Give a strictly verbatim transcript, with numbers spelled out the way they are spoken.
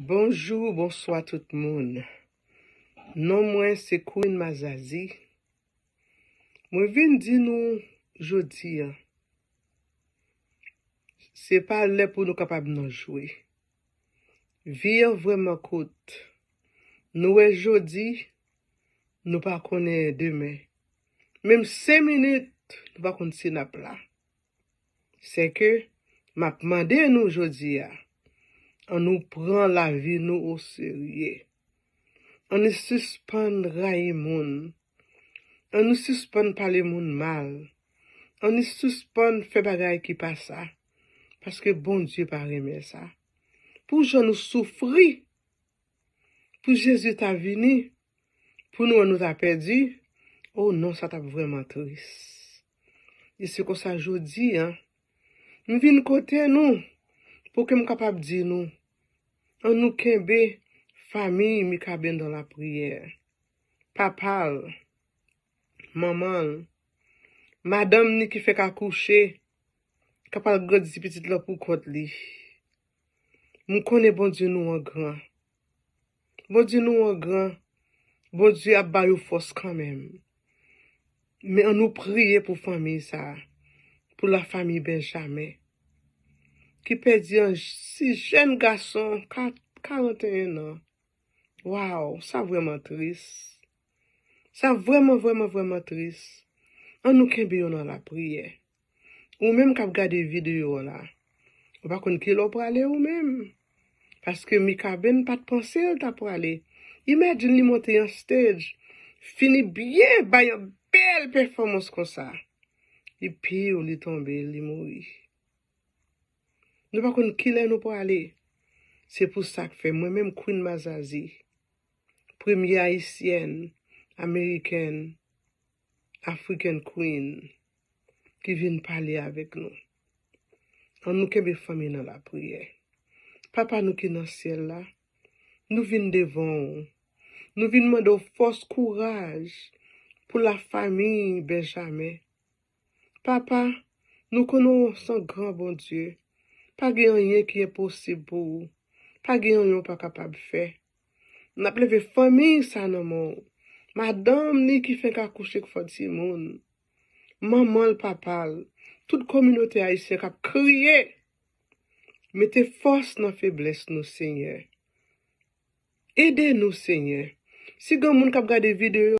Bonjou, bonswa tout moun. Non mwen se Queen Mazazi. Mwen vin di nou jodi a, se pa lè pou nou kapab nan jwe. Vi an vrèman kout. Nou wè jodi, nou pa konnen demen. Menm senk minit, nou pa konn si n ap la. Se ke m ap mande nou jodi a, ann nou pran lavi nou oserye. Ann nou sispann rayi moun. Ann nou sispann pale moun mal. Ann nou sispann fè bagay ki pa sa. Paske Bondye pa renmen sa. Pou jan nou soufri, pou Jezi ta vini, pou nou, nou ta pèdi, o non, sa t ap vrèman tris. E se konsa jodi a, m vin kote nou, pou ke m kapab di nou, ann nou kenbe fanmi Mikaben nan lapriyè. Papa l, manman l, madanm ni ki fèk akouche, k ap al grandi pitit la pou kont li. M konnen Bondye nou an gran. Bondye nou an gran. Bondye ap ba yo fòs kanmenm. Men ann nou priye pou fanmi sa a, pou lafanmi Benjamen, ki pèdi an si jèn gason, ka-, karanteyen an. Waw, sa vrèman tris. Sa vrèman, vrèman, vrèman tris. Ann nou kenbe yo nan lapriyè. Ou menm k ap gade videyo a la, ou pa konn kilè w prale ou menm. Paske Mikaben pa t panse l ta prale. Imajine li monte yon stage, fini byen, bay yon bèl pèfòmans konsa. Epi li tonbe, li mouri. Nou pa konn kilè nou prale. Se pou sa k fè mwen menm Queen Mazazi, premye ayisyèn, amerikèn, African Queen, ki vin pale avèk nou. Ann nou kenbe fanmi nan lapriyè. Papa nou ki nan syèl la, nou vin devan w. Nou vin mande w fòs, kouraj pou lafanmi Benjamen. Papa, nou konnen w se yon gran Bondye. Pa gen anyen ki enposib pou ou. Pa gen anyen w pa kapab fè. N ap leve fanmi sa nan men w. Madanm ni ki fenk akouche k fè timoun. Manman l, papa l, tout kominote ayisyen k ap kriye. Mete fòs nan feblès nou, Senyè. Ede nou, Senyè. Si gen moun k ap gade videyo,